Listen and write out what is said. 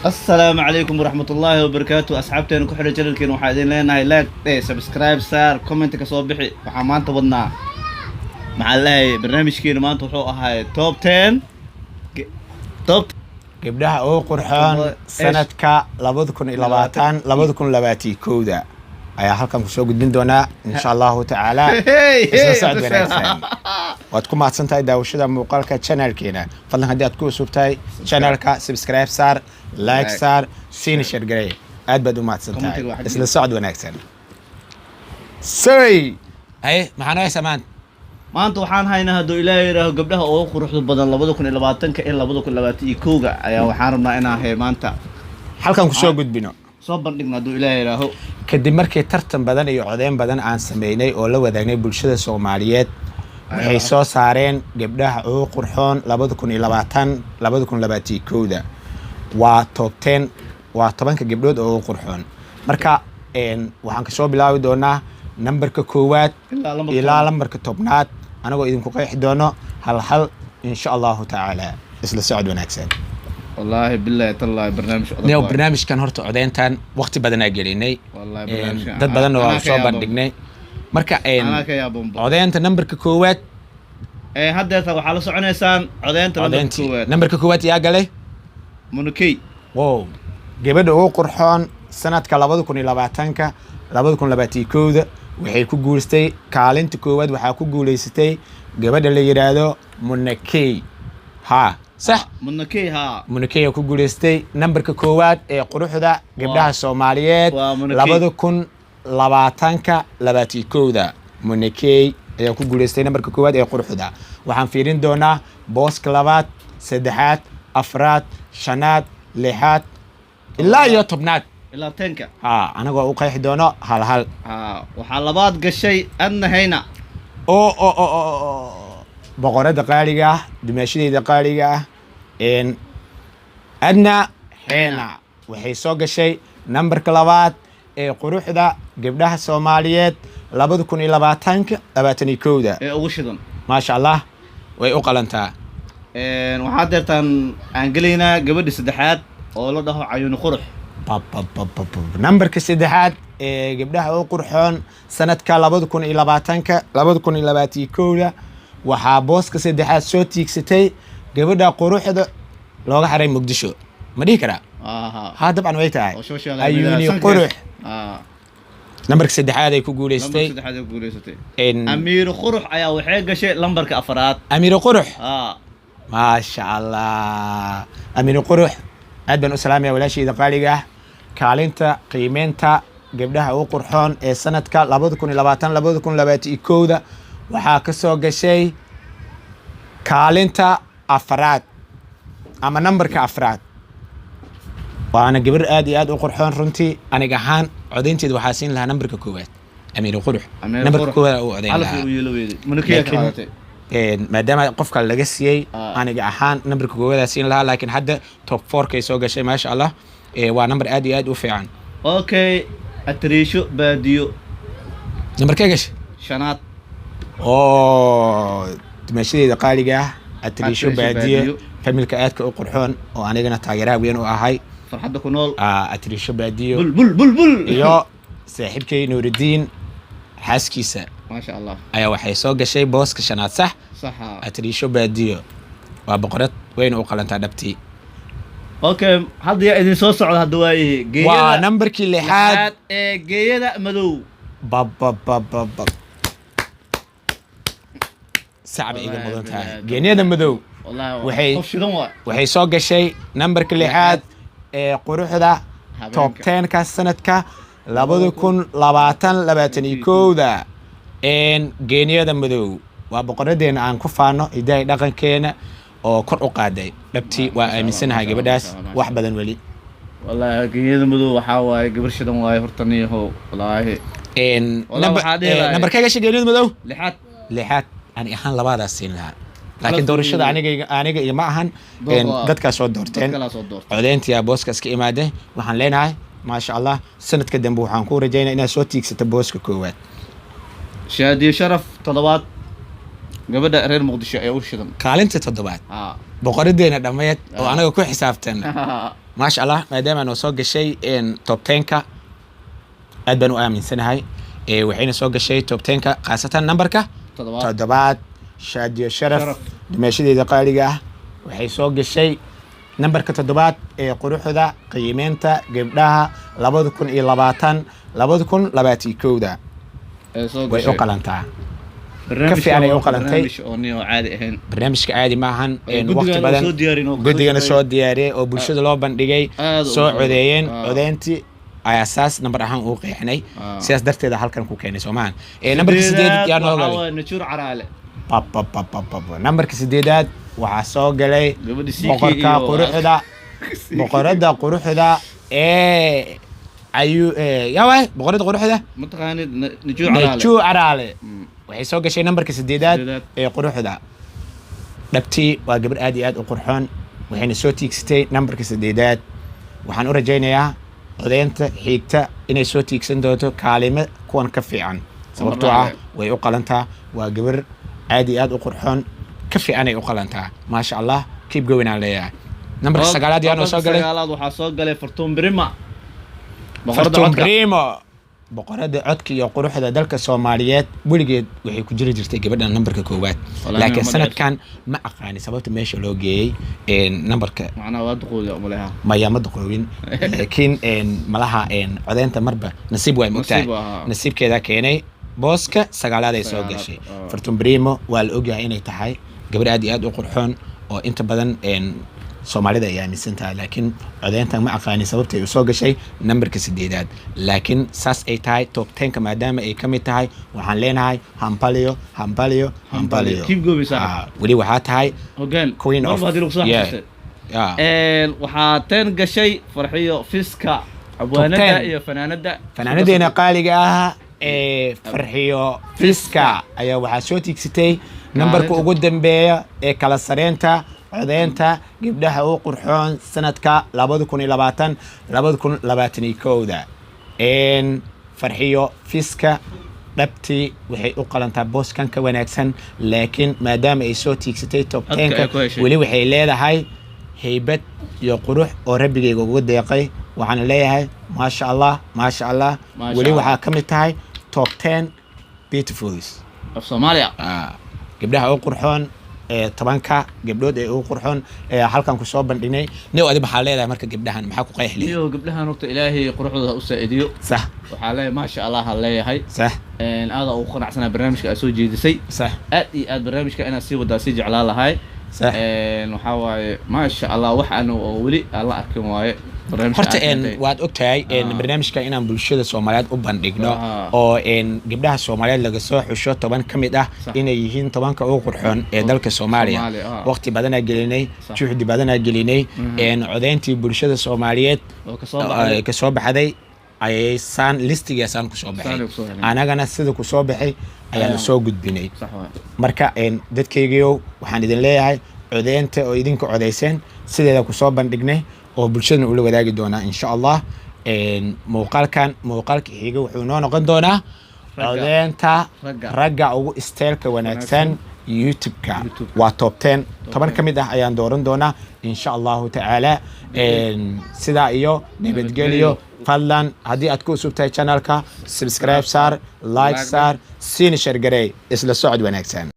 Asalaamu calaykum waraxmatullaahi wabarakaatu. Asxaabteena ku xidhan channelkeena, waxaa idin leenahay like, subscribe saar, comment ka soo bixi. Waxaa maanta wadnaa, maxaa leeyahay, barnaamijkeena maanta wuxuu ahay top 10, top Gabdhaha ugu qurxoon sanadka 2020, 2021-da ayaa halkan kusoo gudbin doonaa, insha Allahu tacaala. Isla socod wanaagsan. Waad ku mahadsan tahay daawashada muuqaalka channelkeena. Fadlan, haddii aad ku cusub tahay channelka, subscribe saar, like saar, siina share garey. Aad baad u mahadsan tahay. Commentiga waxaa Isla socod wanaagsan. Soy haye, maxaa noo haysaa maanta? Maanta waxaan haynaa, hadduu Ilaahay yidhaaho, gabdhaha ugu quruxda badan 2020-ka in 2021-ga ayaa waxaan rabnaa inaan hay maanta halkan kusoo gudbino, soo bandhigno, hadduu Ilaahay yidhaaho. Kadib markii tartan badan iyo codeyn badan aan sameynay oo la wadaagnay bulshada Soomaaliyeed, waxay soo saareen gabdhaha ugu qurxoon 2020, 2021-da. Waa top 10, waa 10-ka gabdhood oo ugu qurxoon. Marka waxaan kasoo bilaabi doonaa nambarka koowaad ilaa lambarka ilaa lambarka 10-aad, anagoo idinku qeexi doono hal hal, insha Allahu tacaala. Isla socod wanaagsan. Wallaahi, bilaahi, tallaahi, barnaamij adag Neo waaye. Barnaamijkan horta codeyntan waqti badanaa gelinay. Wallaahi, barnaamijkan Dad badanna anaa waa ka soo yaabon. bandhignay. Marka Anaa ka yaabonba. codeynta nambarka koowaad. Haddeerta waxaa la soconaysaan codeynta lambarka Codeyntii koowaad. Nambarka koowaad yaa galay? Munukey. Wow, gabadha ugu qurxoon sanadka 2020-ka, 2021-da waxay ku guulaystay kaalinta koowaad. Waxaa ku guulaysatay gabadha la yidhaahdo Munakey. Ha, sax. Munukey, haa. Munakey ku guulaystay nambarka koowaad ee quruxda gabdhaha Soomaaliyeed Waa Munakey. 2020-ka, 21-da. Munakey ayaa ku guulaystay nambarka koowaad ee quruxda. Waxaan fiirin doonaa booska labaad, saddexaad, afraad, shanaad, lixaad ilaa iyo 10-aad. Ilaa 10-ka. Ha, anagoo u qeexi doono hal hal. Ha, waxaa labaad gashay Adna Hayna. Oo boqorada qaaliga ah, dumaashadeyda qaaliga ah, Adna Xeena waxay soo gashay nambarka labaad ee quruxda gabdhaha Soomaaliyeed 2020-ka, 21-da ee ugu shidan. Maasha Allah, way u qalantaa. Waxaa deertaan aan gelaynaa gabadhi saddexaad oo la dhaho Cayuuni Qurux. Babababab. Nambarka saddexaad ee gabdhaha u qurxoon sanadka 2020-ka, 2021-da waxaa booska saddexaad soo tiigsatay gabadha quruxda looga xaray Muqdisho. Ma dhihi karaa? Aha. Ha, dabcan way tahay. Oo social Ayuuni media Qurux ah nambarka saddexaad ay ku lambarka guuleystay. Saddexaad ay ku guuleysatay. Amiir Qurux ayaa waxay gashay lambarka afaraad. Amiiro Qurux. Maasha Allah, Amiiro Qurux aad baan u salaamaya, walaashayda qaaliga ah. Kaalinta qiimeynta gabdhaha ugu qurxoon ee sanadka 2020, 2021-da waxaa ka soo gashay kaalinta afraad ama nambarka afraad, waana gabar aad iyo aad u qurxoon runtii. Aniga ahaan codaynteeda waxaa siin lahaa nambarka koowaad, Amiiro Qurux. Amiir Nambarka Qurux. koowaad u codayn Calaf lahaa. u yeelo weyday, Munukiya ka Laakiin- qaadatay. Maadaama qofka laga siiyey, aniga ahaan nambarka koowadaa siin lahaa, laakiin hadda top 4-kay soo gashay. Maasha Allah, waa nambar aad iyo aad u fiican. Okay, Atriisho Baadiyo. Nambarkee gashay? Shanaad. Oo dumaashadeeda qaaliga ah, Atriisho Atriisho Baadiye. Baadiyo. Familka aadka u qurxoon oo anigana taageeraha weyn u ahay. Farxadda ku nool. Atriisho Baadiyo Bul bul bul bul. iyo saaxiibkay Nuuridiin xaaskiisa Maasha Allah. ayaa waxay soo gashay booska shanaad, sax? Saxa. Atriisho Baadiyo waa boqorad, wayna u qalantaa dhabtii. Okay, hadda yaa idin soo socda hadda waayihi Waa geeyada nambarkii lixaad. Lixaad ee geeyada madow. Bababababa, sacba iga Wallaahi mudan tahay. bilaahi. Geenyada madow Wallahi qof shidan waa. waxay soo gashay nambarka lixaad ee quruxda Habeenka. top 10-ka sanadka 2020, 21-da. Geenyada madow waa boqoradeena aan ku faano, hidaha dhaqankeena oo kor u qaaday dhabtii. Waa Masha Allah, aaminsanahay masha Allah, gabadhaas masha Allah, masha wax badan weli. Wallahi, geeyada madow waxaa waaye gabar shidan waaye horta niyahow, wallaahi. Wallahi waxaa dhihi lahay. Nambarkee gashay geenyada madow? Lixaad. Lixaad. Ani ahaan labaadaas siin lahaa, laakiin Kala doorashada soo aniga igama ahan. Doorka Dadkaas soo doorteen. Dad kalaa soo doortay. Codeyntiyaa booskaas ka imaadeen. Waxaan leenahay, maasha Allah, sanadka dambe waxaan ku rajaynaa inaad soo tiigsato booska koowaad. Shaadiyo Sharaf, toddobaad, gabadha reer Muqdisho ee u shidan. Kaalinta toddobaad. Boqoradeena dhammeed oo anaga ku xisaabtan. Maasha Allah, maadaama noo soo gashay top 10-ka, aad baan u aaminsanahay. Waxayna soo gashay top 10-ka, khaasatan numberka 7aad. 7aad. Shaadiyo Sharaf, Sharaf. Dumeeshadeeda qaaliga ah, waxay soo gashay nambarka 7aad ee quruxda qiimeynta gabdhaha 2020, 2021-da. Ee soo Way gashay. u qalantaa. Barnaamijka Ka fiican ay waa u qalantay. barnaamij oo nin oo caadi ahayn. Barnaamijka caadi maahan. Ee, waqti guddigana badan soo diyaarin oo guddigana soo soo diyaariyey oo bulshada loo bandhigay, Aad u soo badan. codeeyeen. Codeyntii ayaa saas nambar ahaan uu qeexnay. Sidaas darteeda halkan ku keenay soomahan. Nambarka 8 yaa noo waxaa galay? Waaye Najuur Caraale. Pap, pap, pap, pap, pap. Nambarka 8aad waxaa soo galay Gabadha CK boqorka quruxda, boqorada quruxda ee ayuu yaa waay boqorada quruxda? Mataqaanid Najuur Caraale. Najuu Caraale waxay soo gashay nambarka 8aad 8aad. ee quruxda. Dhabtii waa gabar aad iyo aad u qurxoon, waxayna soo tiigsatay nambarka 8aad. Waxaan u rajaynayaa codeynta xigta inay soo tiigsan doonto kaalimo kuwan ka fiican, sababtoo ah way u qalantaa. Waa gabar aad iyo aad u qurxoon, ka fiicanay u qalantaa. Maasha Allah, keep going aan leeyahay. Nambarka 9aad yaa noo soo galay? 9aad waxaa soo galay Fartuun Birima, boqorada Fartuun codka. Primo, boqorada codka iyo quruxda dalka Soomaaliyeed. Weligeed waxay ku jiri jirtay gabadhan nambarka 1aad, Wallaahi laakiin ma sanadkan ma aqaani sababta meesha loo geeyey nambarka. Macnaha waa duqooda umaleha. Maya, ma duqoobin, laakiin malaha codeynta marba nasiib waay, mogtahay. Nasiib waa. Nasiibkeeda keenay booska 9aad ay soo 9aad, gashay. Ah. Fartun Primo waa la ogyahay inay tahay gabar aad iyo aad u qurxoon oo inta badan Soomaalida ay aaminsan tahay, laakiin codeyntan ma aqaani sababta ay usoo gashay nambarka 8aad. Laakiin saas ay tahay, top 10-ka maadaama ay ka mid tahay, waxaan leenahay hambalyo, hambalyo, hambalyo. Keep going, saaxiib. Ah, weli waxaa tahay Hogaan queen of marba haddii lagu soo xasuustay. Waxaa 10 gashay Farxiyo Fiska, abwaanada 10. iyo fanaanada. Fanaanadeena qaaliga ah ee Farxiyo Fiska ayaa waxaa soo tiigsatay nambarka Kaalinta. ugu dambeeya ee kala sareynta codeynta gabdhaha u qurxoon sanadka 2020, 2021-da. Farxiyo Fiska dhabtii waxay u qalantaa booskan ka wanaagsan, laakiin maadaama ay soo tiigsatay top Codka ay 10-ka, ku heshay. weli waxay leedahay haybad iyo qurux oo rabbigayga uga deeqay. Waxaana leeyahay maasha Allah, maasha Allah. Maasha Weli Allah. waxaa ka mid tahay top 10 beautifuls of Soomaaliya. Ah, gabdhaha ugu qurxoon ee 10-ka gabdhood ee ugu qurxoon ee halkan kusoo bandhignay. New adi maxaa leedahay marka gabdhahan? Maxaa ku qeexli? Iyo gabdhahan horta Ilaahay quruxdooda ha u saa'idiyo. Waxaa leeyahay maasha Allah ha leeyahay. Aada ugu qanacsanaa barnaamijka aad soo jeedisay. Aad iyo aad barnaamijka inaad sii wadaa sii jeclaa lahay. Waxaa waaye maasha Allah, wax aan oo weli aan la arkin waaye barnaamijka Horta aad keentay. waad ogtahay barnaamijka inaan bulshada Soomaaliyeed u bandhigno oo gabdhaha Soomaaliyeed laga soo xusho 10 ka mid ah inay yihiin 10-ka ugu qurxoon ee dalka Soomaaliya. Soomaaliya, ah. Waqti badanaa gelinay, juhdi badanaa gelinay. Codeyntii bulshada Soomaaliyeed oo kasoo baxday. Kasoo baxday ayay saan listigaasaan kusoo baxay. Saan kusoo helay. Anagana sida kusoo baxay ayaanu soo gudbinay. Sax waaye. Marka dadkaygiiow, waxaan idin leeyahay codeynta oo idinka codeyseen sideeda kusoo bandhignay oo bulshadana ula wadaagi doonaa insha Allah. Muuqaalkan muuqaalka xiga wuxuu noo noqon doonaa Ragga. codeynta Ragga. ragga ugu style-ka wanaagsan YouTube-ka. YouTube-ka. Waa top 10, 10 10. ka mid ah ayaan dooran doonaa insha Allahu tacaala. Sidaa iyo nabadgelyo. Fadlan haddii aad ku cusub tahay channelka, subscribe saar, like Like saar, siina share gareey. Isla socod wanaagsan.